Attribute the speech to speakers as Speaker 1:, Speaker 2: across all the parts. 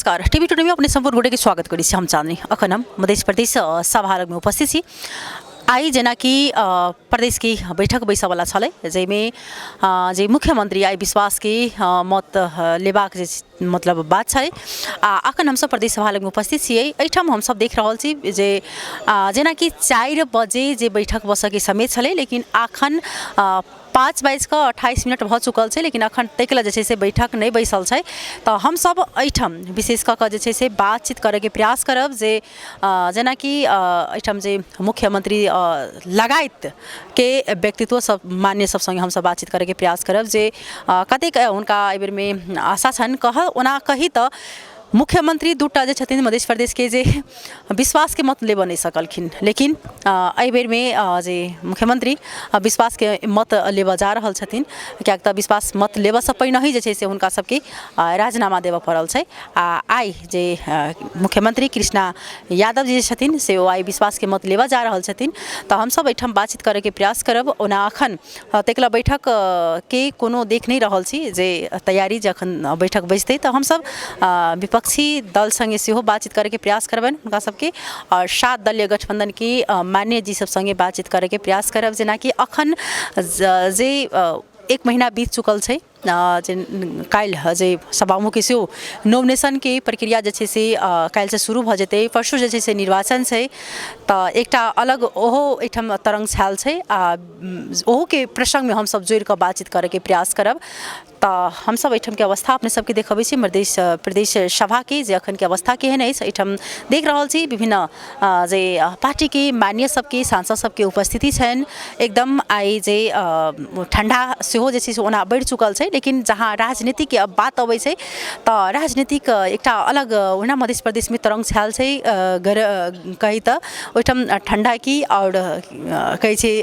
Speaker 1: नमस्कार, TV today में अपने सम्पूर्ण गोटे के स्वागत करै छी। हम चांदनी। अखन हम मध्य प्रदेश सभालग में उपस्थित छी। आइ जेनाकि प्रदेशके बैठक बैसऽवला छलै, जाहिमे जे मुख्यमन्त्री आइ विश्वासके मत लेबाक जे मतलब बात छै। आ अखन हमसब प्रदेश सभा लगमे उपस्थित छियै। एहिठाम हमसब देख रहल छी जे जेनाकि 4 बजे जे बैठक बसऽके समय छलै, लेकिन अखन 5 बाजिकऽ 28 मिनट भऽ चुकल छै, लेकिन अखन तक लए जे छै से बैठक नहि बैसल छै। तऽ हमसब एहिठाम विशेष कऽ कऽ जे छै से बातचीत करैके प्रयास करब जे जेनाकि एहिठाम जे मुख्यमन्त्री लगायतके व्यक्तित्व सब मान्य सब सङ्गे हमसब बातचीत करैके प्रयास करब जे कतेक हुनका एहिबेरमे आशा छनि। कह ओना कही तऽ मुख्यमन्त्री दूटा जे छथिन मध्य प्रदेशके, जे विश्वासके मत लेबऽ नहि सकलखिन, लेकिन एहि बेरमे जे मुख्यमन्त्री विश्वासके मत लेबऽ जा रहल छथिन, किएक तऽ विश्वास मत लेबऽसँ पहिनहि जे छै से हुनका सबके राजीनामा देबऽ पड़ल छै। आ आइ जे मुख्यमन्त्री कृष्णा यादव जी जे छथिन से ओ आइ विश्वासके मत लेबऽ जा रहल छथिन। तऽ हमसब एहिठाम बातचीत करैके प्रयास करब। ओना अखन ताहिके लेल बैठकके कोनो देख नहि रहल छी जे तैयारी। जखन बैठक बैसतै तऽ हमसब विपक्षी दल सङ्गे सेहो बातचीत करैके प्रयास करबनि हुनका सबके आओर 7 दलीय गठबन्धनके मान्य जी सब सङ्गे बातचीत करैके प्रयास करब। जेनाकि अखन जे 1 महीना बीत चुकल छै, जे काल्हि जे सभामुखके सेहो नॉमिनेशनके प्रक्रिया जे छै से काल्हिसँ शुरू भऽ जेतै, परसू जे छै से निर्वाचन छै, तऽ एकटा अलग ओहो एहिठाम तरङ्ग छायल छै आ ओहोके प्रसङ्गमे हमसब जोड़िकऽ बातचीत करैके प्रयास करब। तऽ हमसब एहिठामके अवस्था अपने सबके देखबै छी मध्य प्रदेश सभाके, जे अखनके अवस्था केहन अछि। एहिठाम देख रहल छी विभिन्न जे पार्टीके मान्य सबके, सांसद सबके उपस्थिति छनि। एकदम आइ जे ठण्डा सेहो जे छै से ओना बढ़ि चुकल छै, लेकिन जहाँ राजनीतिके अब बात अबै छै तऽ राजनीतिक एकटा अलग ओहिना मध्य प्रदेशमे तरङ्ग छायल छै। गर कही तऽ ओहिठाम ठण्डा की आओर कहै छै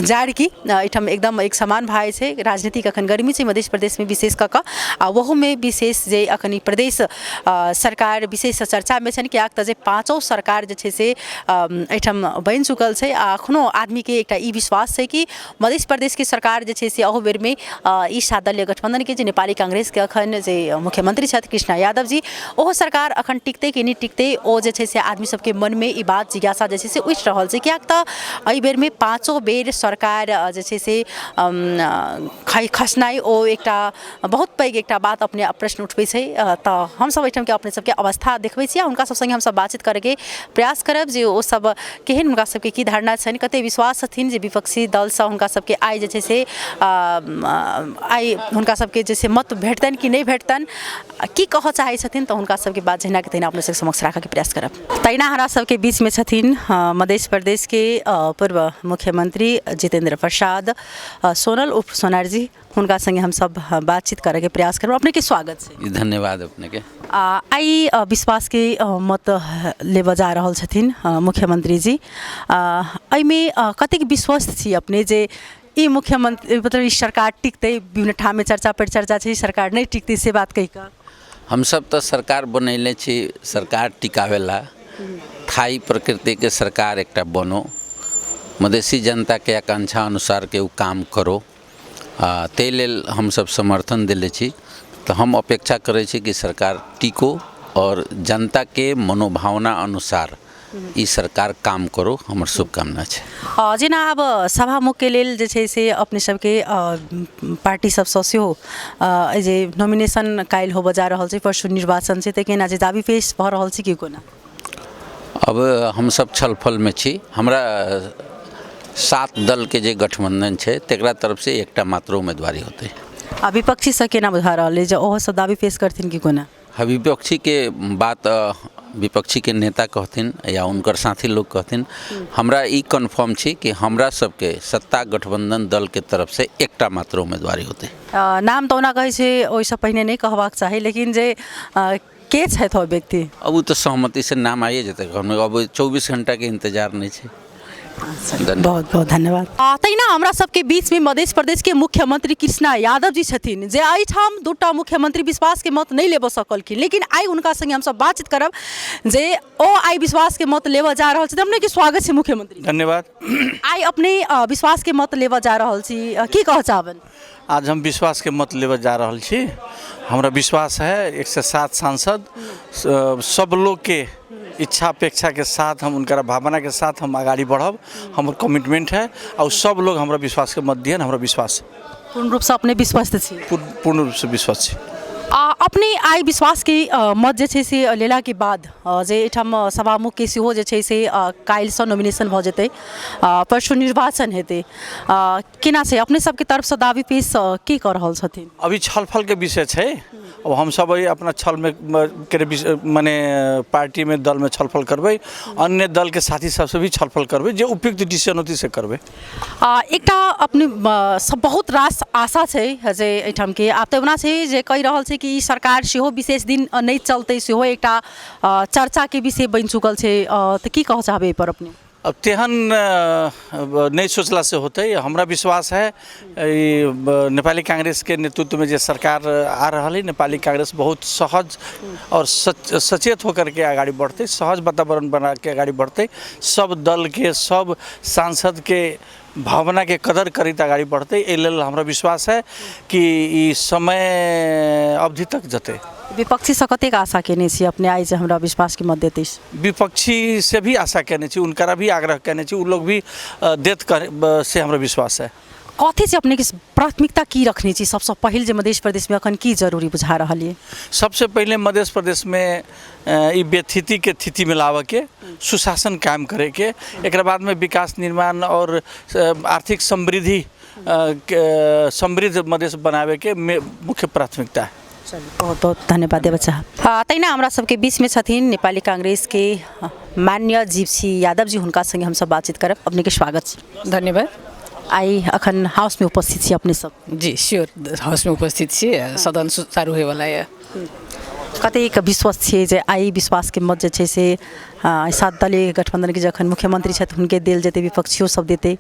Speaker 1: जाड़ की, एहिठाम एकदम एक समान भऽ जाइ छै। राजनीतिक अखन गर्मी छै मध्य प्रदेशमे विशेष कऽ कऽ, आ ओहूमे विशेष जे अखन ई प्रदेश सरकार विशेष चर्चामे छनि, किएक तऽ जे पाँचो सरकार जे छै से एहिठाम बनि चुकल छै आ अखनो आदमीके एकटा ई विश्वास छै कि मध्य प्रदेशके सरकार जे छै से अहू बेरमे ई 7 दलीय गठबन्धनके, जे नेपाली कांग्रेसके अखन जे मुख्यमन्त्री छथि कृष्णा यादव जी, ओहो सरकार अखन टिकतै कि नहि टिकतै, ओ जे छै से आदमी सबके मनमे ई बात जिज्ञासा जे छै से उठि रहल छै। किएक तऽ एहि बेरमे पाँचो बेर सरकार जे छै से खसनाइ ओ एकटा बहुत पैघ एकटा बात अपने आप प्रश्न उठबै छै। तऽ हमसब एहिठामके अपने सबके अवस्था देखबै छी आ हुनका सब सङ्गे हमसब बातचीत करैके प्रयास करब जे ओ सब केहन, हुनका सबके की धारणा छनि, कते विश्वास छथिन जे विपक्षी दलसँ हुनका सबके आइ जे छै से आइ हुनका सबके जे छै मत भेटतनि कि नहि भेटतनि, की कहऽ चाहै छथिन। तऽ हुनका सबके बात जहिनाके तहिना अपने सबके समक्ष राखऽके प्रयास करब। तहिना हमरा सबके बीचमे छथिन मध्य प्रदेशके पूर्व मुख्यमन्त्री जितेन्द्र प्रसाद सोनल उर्फ सोनारजी। हुनका सङ्गे हमसब बातचीत करैके प्रयास करब। अपनेके स्वागत छै।
Speaker 2: धन्यवाद अपनेके।
Speaker 1: आइ विश्वासके मत लेबऽ जा रहल छथिन मुख्यमन्त्री जी, एहिमे कतेक विश्वस्त छी अपने जे ई मुख्यमंत्री, मतलब ई सरकार टिकतै? विभिन्न ठाममे चर्चा परिचर्चा छै, सरकार नहि टिकतै, से बात कहि कऽ।
Speaker 2: हमसब तऽ सरकार बनैले छी सरकार टिकावेला। थाई प्रकृतिके सरकार एकटा बनो, मधेसी जनताके आकांक्षा अनुसारके ओ काम करो, आ ताहि लेल हमसब समर्थन देले छी। तऽ हम अपेक्षा करै छी कि सरकार टिको आओर जनताके मनोभावना अनुसार ई सरकार काम करो, हमर शुभकामना छै।
Speaker 1: जेना आब सभामुखके लेल जे छै से अपने सबके पार्टी सबसँ सेहो जे नॉमिनेशन काल्हि होबऽ जा रहल छै, परसू निर्वाचन छै, तऽ केना जे दाबी पेश भऽ रहल छै कि कोना?
Speaker 2: अब हमसब छलफलमे छी। हमरा 7 दलके जे गठबन्धन छै तकरा तरफसँ एकटा मात्र उम्मीदवारी होतै।
Speaker 1: आ विपक्षीसँ केना बुझा रहल अइ जे ओहो सब दाबी पेश करथिन कि कोना?
Speaker 2: विपक्षीके बात विपक्षीके नेता कहथिन या हुनकर साथी लोग कहथिन। हमरा ई कन्फर्म छी कि हमरा सबके सत्ता गठबन्धन दलके तरफसँ एकटा मात्र उम्मीदवारी होतै।
Speaker 1: नाम तऽ ओना कहै छै ओहिसँ पहिने नहि कहबाक चाही, लेकिन जे के छथि ओ व्यक्ति?
Speaker 2: अब ओ तऽ सहमतिसँ नाम आइए जेतै। अब 24 घण्टाके इन्तजार नहि छै।
Speaker 1: बहुत बहुत धन्यवाद। तहिना हमरा सबके बीचमे मध्य प्रदेशके मुख्यमंत्री कृष्णा यादव जी छथिन, जे एहिठाम 2टा मुख्यमंत्री विश्वासके मत नहि लेबऽ सकलखिन, लेकिन आइ हुनका सङ्गे हमसब बातचीत करब जे ओ आइ विश्वासके मत लेबऽ जा रहल छथिन। अपनेके स्वागत छै मुख्यमंत्री।
Speaker 3: धन्यवाद।
Speaker 1: आइ अपने विश्वासके मत लेबऽ जा रहल छी, की कहऽ चाहबनि?
Speaker 3: आज हम विश्वासके मत लेबऽ जा रहल छी। हमरा विश्वास है 107 सांसद सब लोगके इच्छा अपेक्षाके साथ हम उनकर भावनाके साथ हम अगाडि बढ़ब, हमर कमिटमेंट है और सब लोग हमरा विश्वासके मत दिहन। हमरा विश्वास
Speaker 1: पूर्ण रूपसँ अपने विश्वस्त छी?
Speaker 3: पूर्ण रूपसँ विश्वास छी।
Speaker 1: अपने आइ विश्वासके मत जे छै से लेलाके बाद जे एहिठाम सभामुखके सेहो जे छै से काल्हिसँ नॉमिनेशन भऽ जेतै, परसू निर्वाचन हेतै, केना छै अपने सबके तरफसँ दावी पेश के कऽ रहल छथिन?
Speaker 3: अभी छलफलके विषय छै। अब हमसब अभी अपना छलमे के मने पार्टीमे दलमे छलफल करबै, अन्य दलके साथी सबसँ भी छलफल करबै, जे उपयुक्त डिसीजन होतै से करबै।
Speaker 1: एकटा अपने सब बहुत रास आशा छै जे एहिठामके आब तऽ ओना छै जे कहि रहल छै कि ई सरकार सेहो विशेष दिन नहि चलतै, सेहो एकटा चर्चाके विषय बनि चुकल छै, तऽ की कहऽ चाहबै एहिपर अपने?
Speaker 3: अब तेहन नहि सोचलासँ होतै। हमरा विश्वास है ई नेपाली कांग्रेसके नेतृत्वमे जे सरकार आ रहल है, नेपाली कांग्रेस बहुत सहज और सचेत होकर के अगाडि बढ़तै, सहज वातावरण बना के अगाडि बढ़तै, सब दलके सब सांसदके भावनाके कदर करैत अगाडि बढ़तै। एहि लेल हमरा विश्वास है कि ई समय अवधि तक जतै।
Speaker 1: विपक्षीसँ कतेक आशा केने छी अपने आइ जे हमरा विश्वासके मत देतै?
Speaker 3: विपक्षी से भी आशा केने छी, उनकरा भी आग्रह केने छी, उ लोग भी देत से हमरा विश्वास है।
Speaker 1: कथी छै अपनेके प्राथमिकता की रखने छी सबसँ पहिल जे मध्य प्रदेशमे अखन की जरूरी बुझा रहल ये?
Speaker 3: सबसे पहिले मध्य प्रदेशमे ई बेथितिके स्थितिमे लाबऽके, सुशासन कायम करैके, एकरा बादमे विकास निर्माण और आर्थिक समृद्धि समृद्ध मधेश बनाबैके मुख्य प्राथमिकता है।
Speaker 1: चलू, बहुत बहुत धन्यवाद देबऽ चाहब। तहिना हमरा सबके बीचमे छथिन नेपाली कांग्रेसके मान्य जीवछी यादव जी, हुनका संगे हमसब बातचीत करब। अपनेके स्वागत छै।
Speaker 4: धन्यवाद।
Speaker 1: आइ अखन हाउसमे उपस्थित छी अपने सब?
Speaker 4: जी श्योर, हाउसमे उपस्थित छी, सदन सुचारू होइवला यऽ।
Speaker 1: कतेक विश्वस्त छियै जे आइ विश्वासके मत जे छै से 7 दलीय गठबंधनके जखन मुख्यमंत्री छथि हुनके देल जेतै, विपक्षियो सब देतै,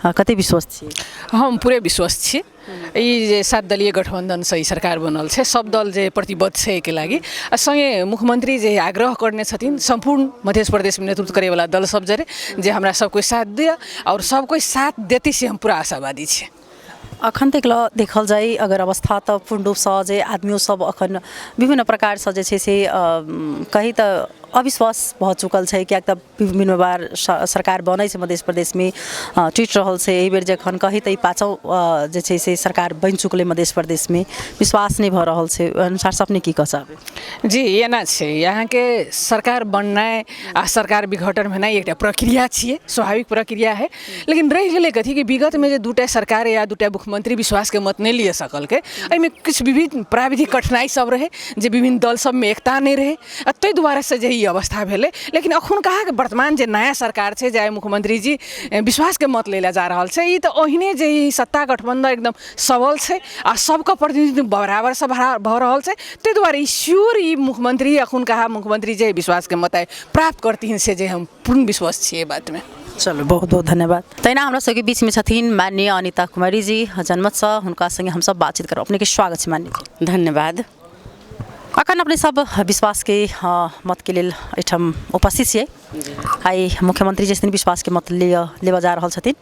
Speaker 1: कतेक विश्वस्त छियै?
Speaker 4: हम पूरे विश्वस्त छी। ई जे 7 दलीय गठबंधनसँ ई सरकार बनल छै, सब दल जे प्रतिबद्ध छै एहिके लागि, आ सँगे मुख्यमंत्री जे आग्रह करने छथिन सम्पूर्ण मध्य प्रदेशमे नेतृत्व करैवला दल सब जरे जे हमरा सब कोइ साथ दिअ और सब कोइ साथ देती से हम पूरा आशावादी छी।
Speaker 1: अखन तक ल देखल जाय अगर अवस्था तऽ पूर्ण रूपसँ जे आदमियो सब अखन विभिन्न प्रकारसँ जे छै से कही तऽ अविश्वास भऽ चुकल छै, किएक तऽ विभिन्न बार सरकार बनै छै मध्य प्रदेशमे, टूटि रहल छै। एहि बेर जखन कही तऽ ई पाँचों जे छै से सरकार बनि चुकलै मध्य प्रदेशमे, विश्वास नहि भऽ रहल छै, ओहि अनुसार से अपने की कहऽ चाहबै?
Speaker 4: जी एना छै, यहाँके सरकार बननाइ आ सरकार विघटन भेनाइ एकटा प्रक्रिया छियै, स्वाभाविक प्रक्रिया है। लेकिन रहि गेलै कथी कि विगतमे जे दूटा सरकार या दूटा मुख्यमंत्री विश्वासके मत नहि लिए सकलकै, एहिमे किछु विभिन्न प्राविधिक कठिनाइ सब रहै, जे विभिन्न दल सबमे एकता नहि रहै, आ ताहि दुआरे से जे ई अवस्था भेलै। लेकिन अखुनका वर्तमान जे नया सरकार छै, जे मुख्यमंत्री जी विश्वासके मत लै लए जा रहल छै, ई तऽ ओहिने जे ई सत्ता गठबंधन एकदम सबल छै आ सबके प्रतिनिधित्व बराबरसँ भऽ रहल छै, ताहि दुआरे ई श्योर ई मुख्यमंत्री अखुनका मुख्यमंत्री जे विश्वासके मत प्राप्त करथिन से जे हम पूर्ण विश्वास छियै बातमे।
Speaker 1: चलू, बहुत बहुत धन्यवाद। तहिना हमरा सबके बीचमे छथिन माननीय अनिता कुमारी जी जनमतसँ, हुनका संगे हमसब बातचीत करब। अपनेके स्वागत छै माननीय जी।
Speaker 5: धन्यवाद।
Speaker 1: अखन अपने सब विश्वासके मतके लेल एहिठाम उपस्थित छियै। आइ मुख्यमंत्री जे छथिन विश्वासके मत लेबऽ जा रहल छथिन,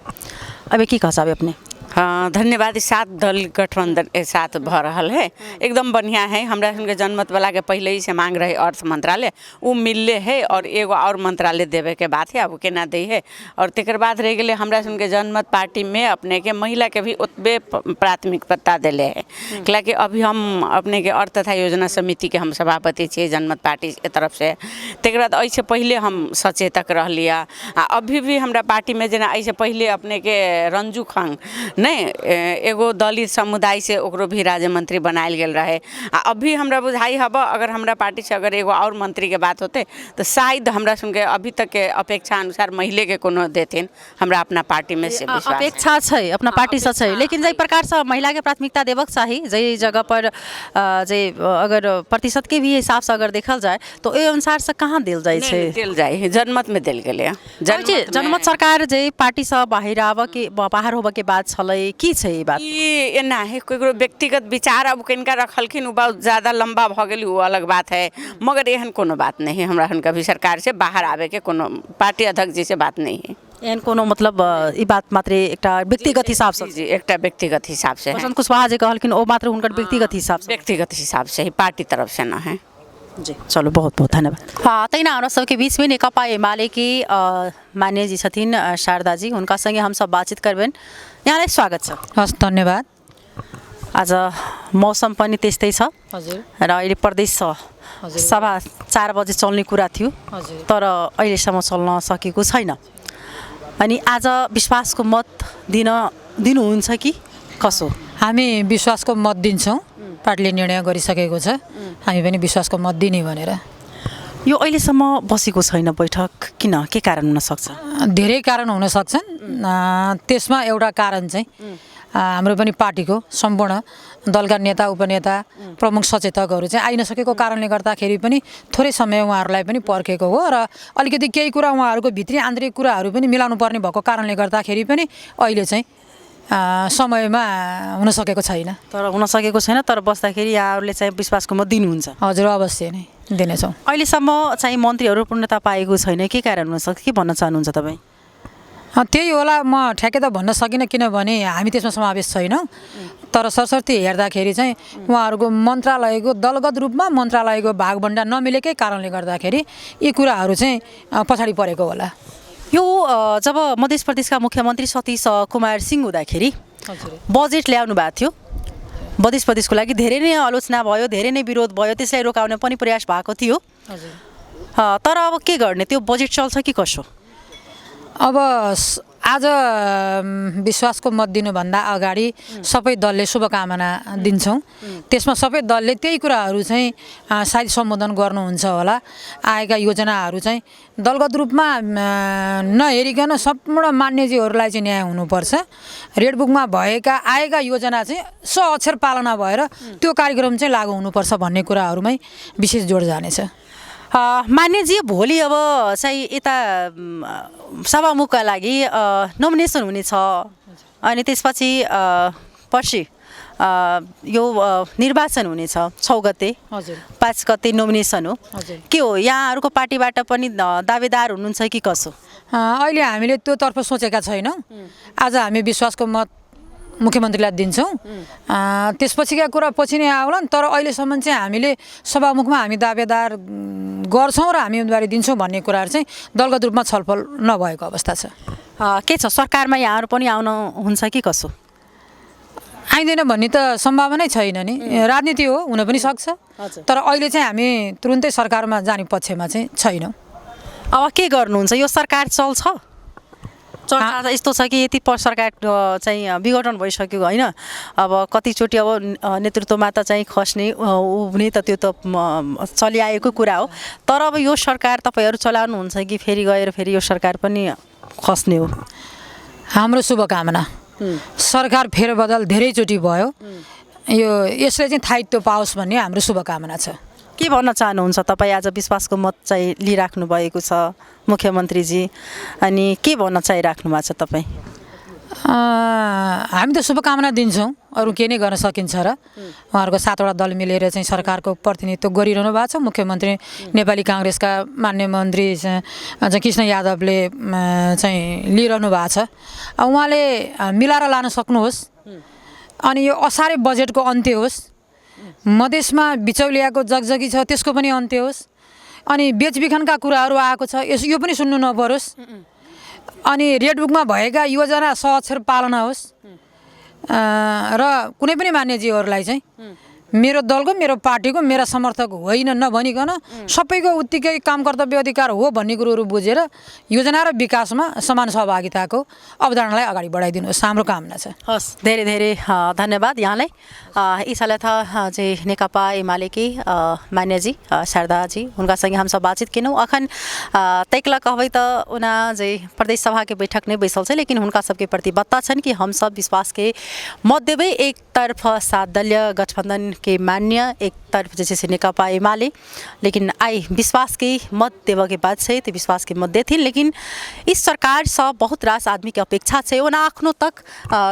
Speaker 1: अबे की कह चाहबै अपने?
Speaker 5: हाँ धन्यवाद। 7 दल गठबंधन साथ भऽ रहल है, एकदम बढ़िया है। हमरा सबके जनमत वाला के पहले ही से मांग रहे अर्थ मंत्रालय, वो मिलले है और एगो और मंत्रालय देवे के बात है, अब केना दै है। और तेकर बाद रह गेलै हमरा सबके जनमत पार्टी में अपने के महिला के भी ओतबे प्राथमिकता देले है, कैलाकि अभी हम अपने के अर्थ तथा योजना समिति के हम सभापति छियै जनमत पार्टी के तरफ से। तेकर बाद एहिसँ पहिले हम सचेतक रहलियै आ अभी भी हमरा पार्टी में जेना एहिसँ पहिले अपने के रंजू खान नहि एगो दलित समुदाय से ओकरो भी राज्य मंत्री बनायल गेल रहे, आ अभी हमरा बुझाइ हब अगर हमरा पार्टी से अगर एगो और मंत्री के बात होते तऽ शायद हमरा सुनके अभी तक के अपेक्षा अनुसार महिले के कोनो देथिन, हमरा अपना पार्टी में से विश्वास है।
Speaker 1: अपेक्षा छै अपना पार्टी से छै, लेकिन जाहि प्रकार से महिला के प्राथमिकता देबक चाही, जाहि जगह पर जे अगर प्रतिशत के भी हिसाब से अगर देखल जाय तो ओहि अनुसार से कहाँ देल जाइ छै?
Speaker 5: नहि, देल जाइ है, जनमत में देल गेलै।
Speaker 1: जनमत सरकार जे पार्टी से बाहर आबऽ के बाहर होबऽ के बात छलै, की छै ई बात?
Speaker 5: ई एना है, ककरो व्यक्तिगत विचार अब किनका रखलखिन ओ बहुत ज़्यादा लंबा भऽ गेल ओ अलग बात है, मगर एहन कोनो बात नहीं है। हमरा हुनका भी सरकार से बाहर आबे के कोनो पार्टी अध्यक्ष जी से बात नहीं है।
Speaker 1: एहन कोनो मतलब ई बात मात्रे एकटा व्यक्तिगत हिसाबसँ?
Speaker 5: जी, एकटा व्यक्तिगत हिसाबसँ है।
Speaker 1: वसंत कुशवाहा जे कहलखिन ओ मात्र हुनकर व्यक्तिगत हिसाबसँ?
Speaker 5: व्यक्तिगत हिसाबसँ है, पार्टी तरफसँ न है।
Speaker 1: जी, चलू, बहुत बहुत धन्यवाद। हँ, तहिना हमरा सबके बीचमे नेकपा एमालेके मान्यजी छथिन शारदाजी, हुनका सङ्गे हमसब बातचीत करबनि। यहाँलाई स्वागत छ।
Speaker 6: हस्, धन्यवाद।
Speaker 1: आज मौसम पनि त्यस्तै छ।
Speaker 6: हजुर।
Speaker 1: र अहिले प्रदेश सभा 4 बजे चल्ने कुरा थियो, तर अहिलेसम्म चल्न सकेको छैन। अनि आज विश्वासको मत दिन दिनुहुन्छ कि कसो?
Speaker 6: हामी विश्वासको मत दिन्छौँ, पार्टीले निर्णय गरिसकेको छ, हामी पनि विश्वासको मत दिने भनेर।
Speaker 1: यो अहिलेसम्म बसेको छैन बैठक, किन, के कारण हुनसक्छ?
Speaker 6: धेरै कारण हुन सक्छन्। त्यसमा एउटा कारण चाहिँ हाम्रो पनि पार्टीको सम्पूर्ण दलका नेता, उपनेता, प्रमुख सचेतकहरू चाहिँ आइ नसकेको कारणले गर्दाखेरि पनि थोरै समय उहाँहरूलाई पनि पर्खेको हो र अलिकति केही कुरा उहाँहरूको भित्री आन्तरिक कुराहरू पनि मिलाउनु पर्ने भएको कारणले गर्दाखेरि पनि अहिले चाहिँ समयमा हुन सकेको छैन।
Speaker 1: तर हुन सकेको छैन, तर बस्दाखेरि यहाँहरूले चाहिँ विश्वासको मत दिनुहुन्छ?
Speaker 6: हजुर, अवश्य नै दिनेछौँ।
Speaker 1: अहिलेसम्म चाहिँ मन्त्रीहरू पूर्णता पाएको छैन, के कारण हुनसक्छ, के भन्न चाहनुहुन्छ तपाईँ?
Speaker 6: त्यही होला, म ठ्याक्कै त भन्न सकिनँ किनभने हामी त्यसमा समावेश छैनौँ, तर सरस्वती हेर्दाखेरि चाहिँ उहाँहरूको मन्त्रालयको दलगत रूपमा मन्त्रालयको भागभन्डा नमिलेकै कारणले गर्दाखेरि यी कुराहरू चाहिँ पछाडि परेको होला।
Speaker 1: यो जब मध्य प्रदेशका मुख्यमन्त्री सतीश कुमार सिंह हुँदाखेरि बजेट ल्याउनु भएको थियो, मध्य प्रदेशको लागि धेरै नै आलोचना भयो, धेरै नै विरोध भयो, त्यसलाई रोकाउने पनि प्रयास भएको थियो। तर अब के गर्ने, त्यो बजेट चल्छ कि कसो?
Speaker 6: अब आज विश्वासको मत दिनुभन्दा अगाडि सबै दलले शुभकामना दिन्छौँ, त्यसमा सबै दलले त्यही कुराहरू चाहिँ सायद सम्बोधन गर्नुहुन्छ होला। आएका योजनाहरू चाहिँ दलगत रूपमा नहेरिकन सम्पूर्ण मान्यजीहरूलाई चाहिँ न्याय हुनुपर्छ। रेड बुकमा भएका आएका योजना चाहिँ सअक्षर पालना भएर त्यो कार्यक्रम चाहिँ लागू हुनुपर्छ भन्ने कुराहरूमै विशेष जोड जानेछ।
Speaker 1: मान्यजी, भोलि अब चाहिँ यता सभामुखका लागि नोमिनेसन हुनेछ, अनि त्यसपछि पर्सि यो निर्वाचन हुनेछ 6 गते, 5 गते नोमिनेसन हो। के हो, यहाँहरूको पार्टीबाट पनि दावेदार हुनुहुन्छ कि कसो?
Speaker 6: अहिले हामीले त्योतर्फ सोचेका छैनौँ। आज हामी विश्वासको मत मुख्यमन्त्रीलाई दिन्छौँ, त्यसपछिका कुरा पछि नै आउलान्, तर अहिलेसम्म चाहिँ हामीले सभामुखमा हामी दावेदार गर्छौँ र हामी उम्मेदवारी दिन्छौँ भन्ने कुराहरू चाहिँ दलगत रूपमा छलफल नभएको अवस्था छ।
Speaker 1: के छ, सरकारमा यहाँहरू पनि आउनुहुन्छ कि कसो?
Speaker 6: आइँदैन भन्ने त सम्भावनै छैन नि, राजनीति हो, हुन पनि सक्छ, तर अहिले चाहिँ हामी तुरुन्तै सरकारमा जाने पक्षमा चाहिँ छैनौँ।
Speaker 1: अब के गर्नुहुन्छ, यो सरकार चल्छ? चर्चा यस्तो छ कि यति सरकार चाहिँ विघटन भइसक्यो होइन, अब कतिचोटि अब नेतृत्वमा त चाहिँ खस्ने उभ्ने त त्यो त चलिआएको कुरा हो, तर अब यो सरकार तपाईँहरू चलाउनुहुन्छ कि फेरि गएर फेरि यो सरकार पनि खस्ने हो?
Speaker 6: हाम्रो शुभकामना, सरकार फेरबदल धेरैचोटि भयो, यो यसले चाहिँ स्थायित्व पाओस् भन्ने हाम्रो शुभकामना छ।
Speaker 1: के भन्न चाहनुहुन्छ तपाईँ? आज विश्वासको मत चाहिँ लिइराख्नु भएको छ मुख्यमन्त्रीजी, अनि के भन्न चाहिराख्नु भएको छ तपाईँ?
Speaker 6: हामी त शुभकामना दिन्छौँ, अरू के नै गर्न सकिन्छ र। उहाँहरूको 7वटा दल मिलेर चाहिँ सरकारको प्रतिनिधित्व गरिरहनु भएको छ। मुख्यमन्त्री नेपाली काङ्ग्रेसका मान्य मन्त्री चाहिँ कृष्ण यादवले चाहिँ लिइरहनु भएको छ। उहाँले मिलाएर लान सक्नुहोस्, अनि यो असारे बजेटको अन्त्य होस्, मधेसमा बिचौलियाको जगजगी छ त्यसको पनि अन्त्य होस्, अनि बेचबिखनका कुराहरू आएको छ यो पनि सुन्नु नपरोस्, अनि रेड बुकमा भएका योजना सअक्षर पालना होस्, र कुनै पनि मान्यजीहरूलाई चाहिँ मेरो दलको, मेरो पार्टीको, मेरा समर्थक होइन नभनिकन सबैको उत्तिकै काम कर्तव्य अधिकार हो भन्ने कुरोहरू बुझेर योजना र विकासमा समान सहभागिताको अवधारणालाई अगाडि बढाइदिनुहोस्, हाम्रो कामना छ।
Speaker 1: हस्, धेरै धेरै धन्यवाद यहाँलाई। यी छलथि चाहिँ नेकपा एमालेकी मान्यजी शारदाजी, हुनका सँगे हमसब बातचीत केलहुँ। अखन तैकला कहबै त ओना जे प्रदेश सभाके बैठक नहि बैसल छै, लेकिन हुनका सबके प्रतिबद्धता छनि कि हमसब विश्वासके मत देबै। एक तरफ 7 दलीय गठबन्धन के मान्य, एक तरफ जे छै से नेकपा एमाले। लेकिन आइ विश्वासके मत देबऽके बात छै तऽ विश्वासके मत देथिन, लेकिन इस सरकारसँ बहुत रास आदमीके अपेक्षा छै। ओना अखनो तक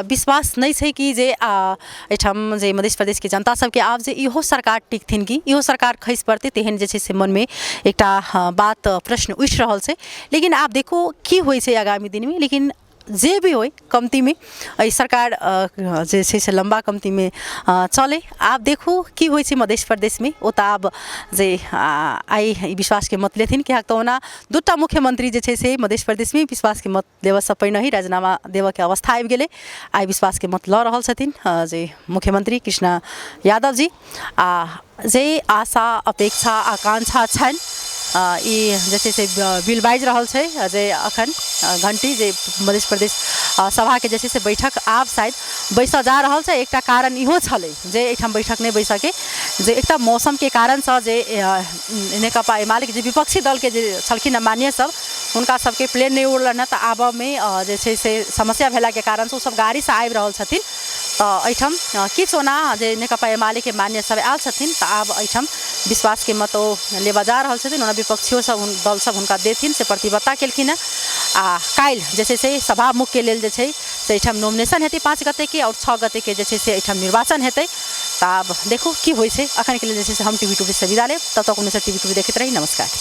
Speaker 1: विश्वास नहि छै कि जे एहिठाम जे मध्य प्रदेशके जनता सबके आब जे इहो सरकार टिकथिन कि इहो सरकार खसि पड़तै, तेहन जे छै से मनमे एकटा बात प्रश्न उठि रहल छै। लेकिन आब देखू की होइ छै आगामी दिनमे। लेकिन जे भी होइ, कम्तीमे एहि सरकार जे छै से लम्बा कम्तीमे चलै। आब देखू की होइ छै मध्य प्रदेशमे। ओ तऽ आब जे आइ ई विश्वासके मत लेथिन, किएक तऽ ओना दूटा मुख्यमंत्री जे छै से मध्य प्रदेशमे विश्वासके मत देबऽसँ पहिने ही राजीनामा देबऽके अवस्था आबि गेलै। आइ विश्वासके मत लऽ रहल छथिन जे मुख्यमंत्री कृष्ण यादव जी, आ जे आशा अपेक्षा आकांक्षा छनि, ई जे छै से बिल बाजि रहल छै जे अखन घंटी, जे मध्य प्रदेश सभाके जे छै से बैठक आब शायद बैसऽ जा रहल छै। एकटा कारण इहो छलै जे एहिठाम बैठक नहि बैसऽके, जे एकटा मौसमके कारणसँ जे नेकपा एमालेके जे विपक्षी दलके जे छलखिन हँ मान्य सब, हुनका सबके प्लेन नहि उड़लनि हँ, तऽ आबऽमे जे छै से समस्या भेलाके कारणसँ ओसब गाड़ीसँ आबि रहल छथिन। तऽ एहिठाम किछु ओना जे नेकपा एमालेके मान्य सब आयल छथिन, तऽ आब एहिठाम विश्वासके मत ओ लेबऽ जा रहल छथिन। ओना विपक्षियो सब दल सब हुनका देथिन से प्रतिबद्धता केलखिन हँ। आ काल्हि जे छै से सभामुखके लेल जे छै से एहिठाम नॉमिनेशन हेतै 5 गतेके, आओर 6 गतेके जे छै से एहिठाम निर्वाचन हेतै। तऽ आब देखू की होइ छै। अखनके लेल जे छै से हम टीवी टूवी से विदा लेब। तब तक टीवी टूवी देखैत रही। नमस्कार।